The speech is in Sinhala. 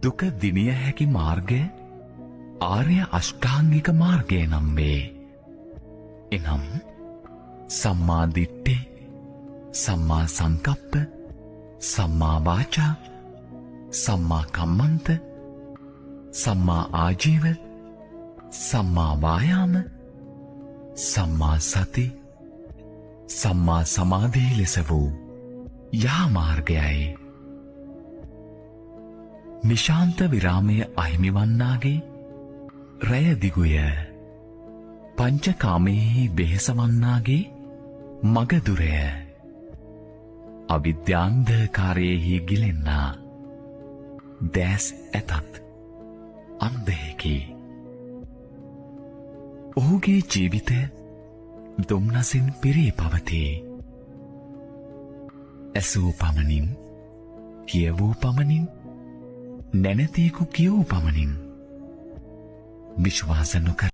දුක දිනිය හැකි මාර්ගය ආර්ය අෂ්ටාංගික මාර්ගය නම් වේ. එනම් සම්මා දිට්ඨි, සම්මා සංකප්ප, සම්මා වාචා, සම්මා කම්මන්ත, සම්මා ආජීව, සම්මා වායාම, සම්මා සති, සම්මා සමාධි ලෙස වූ යා මාර්ගයයි. නිශාන්ත විරාමය අහිමිවන්නාගේ රැය දිගුය. පංචකාමයෙහි වෙහෙසවන්නාගේ මග දුරය. අවිද්‍යාන්ධකාරයෙහි ගිලෙන්නා දැස් ඇතත් අන්ධයෙකි. ඔහුගේ ජීවිතය දුම්නසින් පිරී පවතී. ඇසූ පමණින්, කියවූ පමණින්, නැනතියෙකු කියවූ පමණින් විශ්වාස නොකර